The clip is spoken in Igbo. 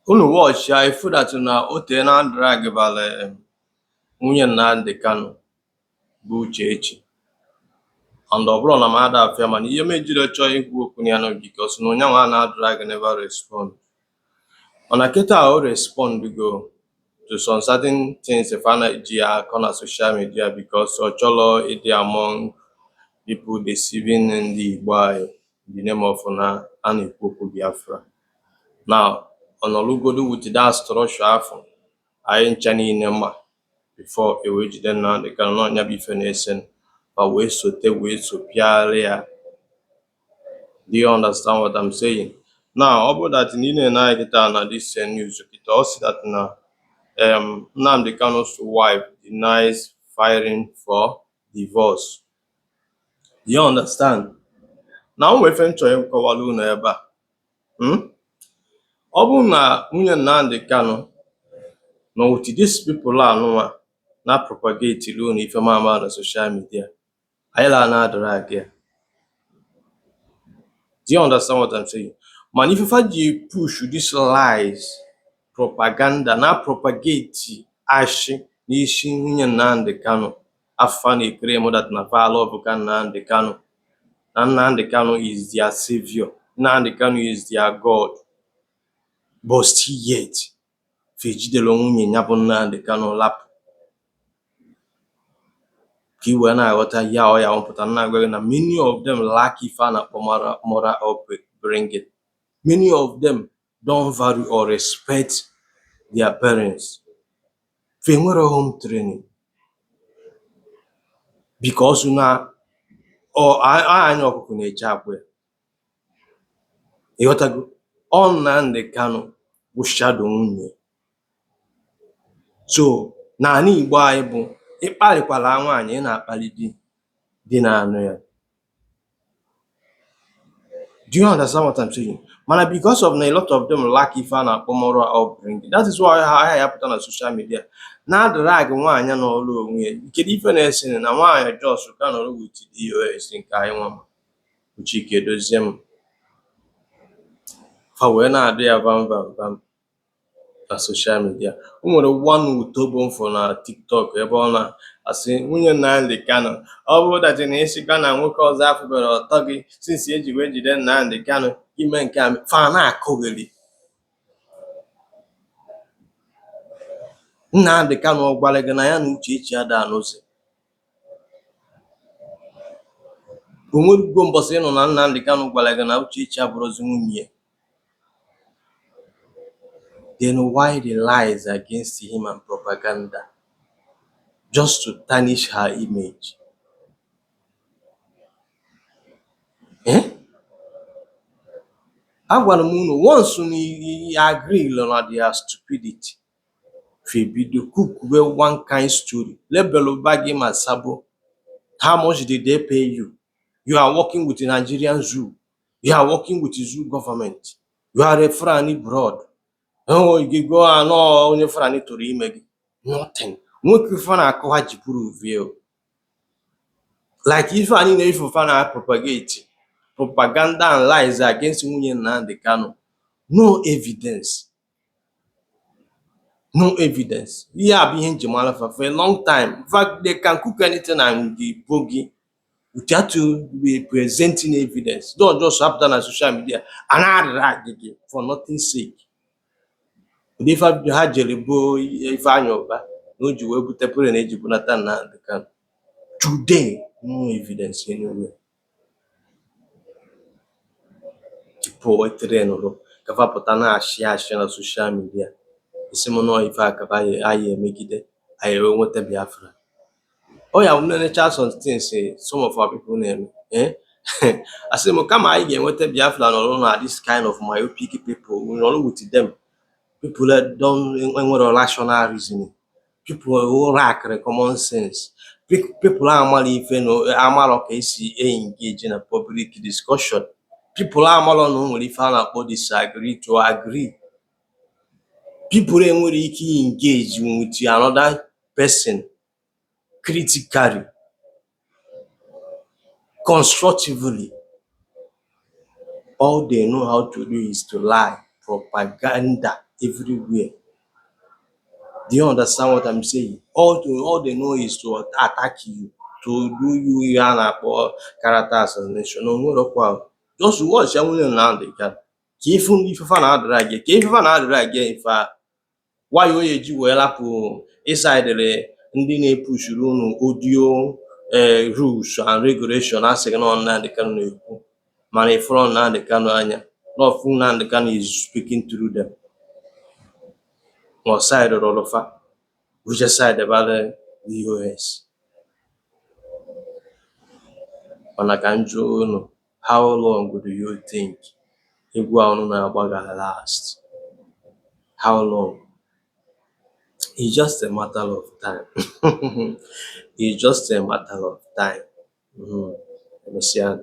Unu watch ya ifu that na o tee na drag bara nwunye Nnamdi Kanu bụ Uchechi, and ọ bụrụ na m ada afịa, mana ihe m ejiri chọọ ikwu okwu na ya nọ because na onyanwa a na drag never respond. Mana kịta o respond go to some certain things if a na-eji ya akọ na social media because ọ chọrọ ịdị among people deceiving ndị Igbo anyị in the name of na a na-ekwu okwu Biafra. Now ọ nọrụgodu with that structure afọ anyị ncha niile ma before e wee jide Nnamdi Kanu na ọnya bụ ife na-ese ma wee sote wee sopịara ya. Do you understand what I'm saying? Now ọ bụrụ that na ị na-ene anya kịta na this news kịta, ọ sị that na Nnamdi Kanu's wife denies filing for divorce. Do you understand? Na o nwere ife m chọrọ ịkọwara unu ebe a. Ọ bụrụ na nwunye Nnamdi Kanu nọ with these people anụnwa na propagate unu ife mama na social media, anyị la na drag ya. Do you understand what I'm saying? Mana ife fa ji push these lies, propaganda na propagate ashị n'isi nwunye Nnamdi Kanu, afa na-eclaim that na fa love ka Nnamdi Kanu, na Nnamdi Kanu is their savior, Nnamdi Kanu is their God, but still yet fa ejidere nwunye ya bụ Nnamdi Kanu lapụ ka i wee na-aghọta ihe a ọ ya nwụpụta na-agwa gị na many of them lack ife a na-akpọ moral upbringing. Many of them don't value or respect their parents. Fa enwero home training because na ọ anya ọkụkọ na-eche akwa ya. Ịghọtago? Ọ Nnamdi Kanu bụ shadow nwunye. So n'ala Igbo anyị bụ ịkparịkwala nwaanyị, ị na-akparị di di na-anụ ya. Do you understand what I'm saying? Mana because of na a lot of them lack ife a na-akpọ moral upbringing, that is why ha ya pụta na social media na drag nwaanyị n'ọrụ onwe ya. Kedu ife na-ese na nwaanyị just ka nọrọ with DOS nke anyị nwa ma Chike Dozie m fa wee na-adị ya vam vam vam na social media. O nwere one utobo m fụrụ na TikTok ebe ọ na-asị nwunye Nnamdi Kanu, ọ bụrụ that na ịsịkwa na nwoke ọzọ afụbere ọtọ gị since eji wee jide Nnamdi Kanu ime nke a, fa na-akụghịrị. Nnamdi Kanu ọ gwara gị na ya na Uchechi ada anụzi? O nwerugo mbọsị ịnụ na Nnamdi Kanu gwara gị na Uchechi abụrụzi nwunye ya? Then why the lies against him and propaganda just to tarnish her image? Eh? Agwara m unu once na i agree na their stupidity, fa ebido cookwe one kind story, label ba gị ma sabo. How much did they pay you? You are working with the Nigerian zoo. You are working with the zoo government. You are a Fulani blood. Oh, you go anọ onye Fulani tụrụ ime gị. Nothing. Nwoke ife na-akọ ha ji prove o. Like ife a niile ife fa na propagate propaganda and lies against nwunye Nnamdi Kanu. No evidence. No evidence. Ihe a bụ ihe njimara fa for a long time. In fact, they can cook anything and bo gị without you be presenting evidence. Don't just apụta na social media a na-arịra gị for nothing sake. Ụdị ife ha jere boo Ifeanyị Ụba na o ji wee bute plane eji bunata Nnamdi Kanu. Today, no evidence anywhere. People trainụrụ ka fa pụta na-ashị ashị na social media. Isi m nọọ ife a ka fa anyị emegide anyị wee nweta Biafra. Ọ ya bụ nenecha some things some of our people na-eme, eh? Asị m kama anyị ga-enweta Biafra nọrọ na this kind of myopic people, we nọrọ with them, people that don't enwere rational reasoning, people who lack common sense, people amara ife na amarọ ka esi engage na public discussion, people amarọ na o nwere ife a na-akpọ disagree to agree, people enwere ike engage with another person critically, constructively. All they know how to do is to lie, propaganda. everywhere. Do you understand what I'm saying? All they know is to attack you, to do you ihe a na-akpọ character assassination. O nwerọkwa. Just watch ya nwunye Nnamdi Kanu ka ifu ife fa na-adrag, ka ife fa na-adrag ife a. Why o eji wee lapụ ịsaidịrị ndị na-epushuru unu audio rules and regulation a sị gị na Nnamdi Kanu na-ekwu, mana ịfụrọ Nnamdi Kanu anya na ọfụ Nnamdi Kanu is speaking through them, ma ọ saidịrị fa wuje side bara DOS. Mana ka m jụọ unu, how long do you think egwu a unu na-agba ga last? How long? It's just a matter of time. It's just a matter of time. Emesịa.